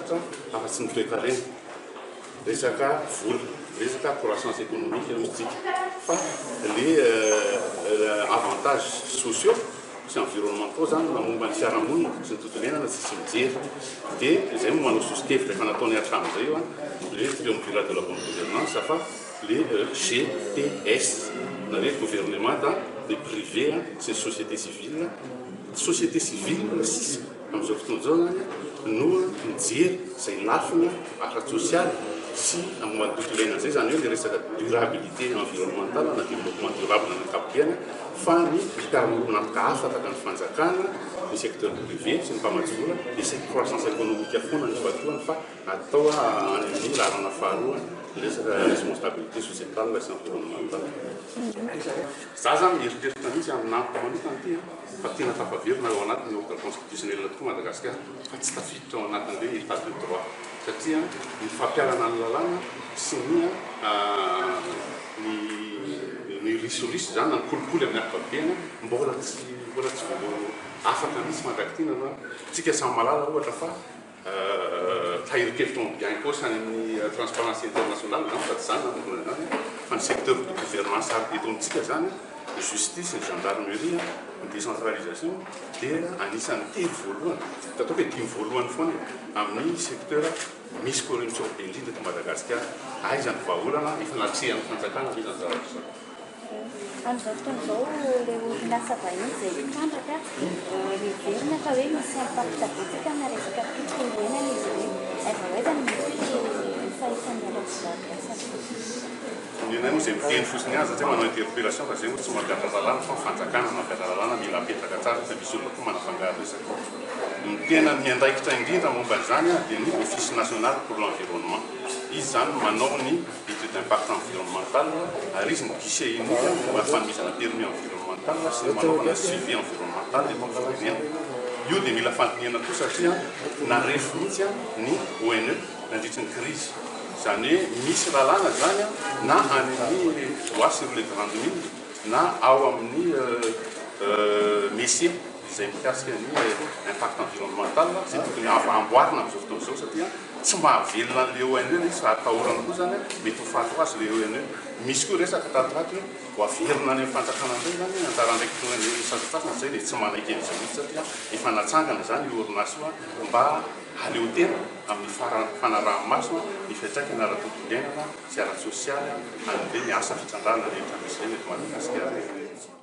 zavatra afa-tsy ny toekarena, resaka vola, resaka croissance économique hoy isika fa le avantages sociaux sy environnementaux zany na momba ny fiarahamonina sy ny tontolo iainana tsisy mijery. Dia izay no manao soso-kevitra efa nataony hatramin'izay io le triumvirat de la bonne gouvernance fa le GPS na hoe gouvernemanta, ny privé sy ny société civile, société civile sisa amin'izao fotoana izao zany no mijery izay lafiny ara-tsosialy sy momba ny tontolo iainana izay, izany hoe le resaka durabilité environnementale na développement durable amin'ny ankapobeny fa ny mpiara-miombon'antoka hafa tahaka ny fanjakana, ny secteur privé sy ny mpamatsy vola dia izay croissance économique foana no ifantohany fa atao any amin'ny laharana faharoa ny resaka responsabilité sociétale sy environnementale. Za zany mieritreritra mihitsy amin'amiko manokana ity an, fa tena tafaverina ao anatin'ny ordre constitutionnel tokoa Madagasikara fa tsy tafiditra ao anatin'ilay état de droit satria ny fampiharana ny lalàna sy ny ny ny risoriso izany na ny kolikoly amin'ny ankapobeny mbola tsy mbola tsy afaka mihitsy mandrak'ity na tsika samy mahalala ohatra fa Tahirin-kevitra ao amin'ny Bianco sy any amin'ny Transparency International angamba fa tsy izany no nanombohana izany fa ny secteur de gouvernance eto amintsika izany, ny justice, ny gendarmerie, ny décentralisation dia anisan'ny telo voalohany, ataoko hoe dimy voalohany foana e, amin'ny secteur misy corruption be indrindra eto Madagasikara. Aiza ny vahaolana? Efa natrehan'ny fanjakana ve izany zavatra izany? Amin'izao fotoana izao, ireo orinasa vahiny izay mpitrandraka, heverina fa hoe misy impact betsaka amina resaka tontolo iainana izy ireny. Aiza ho aiza no misy fahitan'ny lalao voalohany? Ny anay moa izay miteny fotsiny ihany satria manao interpellation fa izay moa tsy mampiatra lalàna fa ny fanjakana mampiatra lalàna mila apetraka tsara fa misy olona koa manafangaro resaka. Ny tena miandraikitra indrindra momba an'izany dia ny Office national pour l'environnement. Izy izany no manao ny étude d'impact environnemental ary izy no guichet unique momba ny fanomezana permis environnemental sy ny manaovana suivi environnemental eto amin'ny firenena. Io dia mila fandinihana koa satria narefo mihitsy ny ONE nandritry ny crise. Izany hoe misy lalàna izany na any amin'ny loi sur les grandes mines na ao amin'ny MECE izay mikasika ny impact environnemental izay tokony amboarina amin'izao fotoana izao satria Tsy mahavelona an'ilay ONE ilay izy fa atahorana koa izany mety ho faty ho azy ilay ONE. Misy koa resaka tato ho ato hoe ho averina any amin'ny fanjakana indray izany ny anjara andraikitry ny ONE sasantsasany izay dia tsy manaiky an'izay mihitsy satria efa natsangana izany io orinasa io mba hahaleo tena amin'ny fanaraha-maso ny fiantraikany ara-tontolo iainana sy ara-tsosialy an'ireny asa fitrandrahana rehetra misy ireny eto Madagasikara.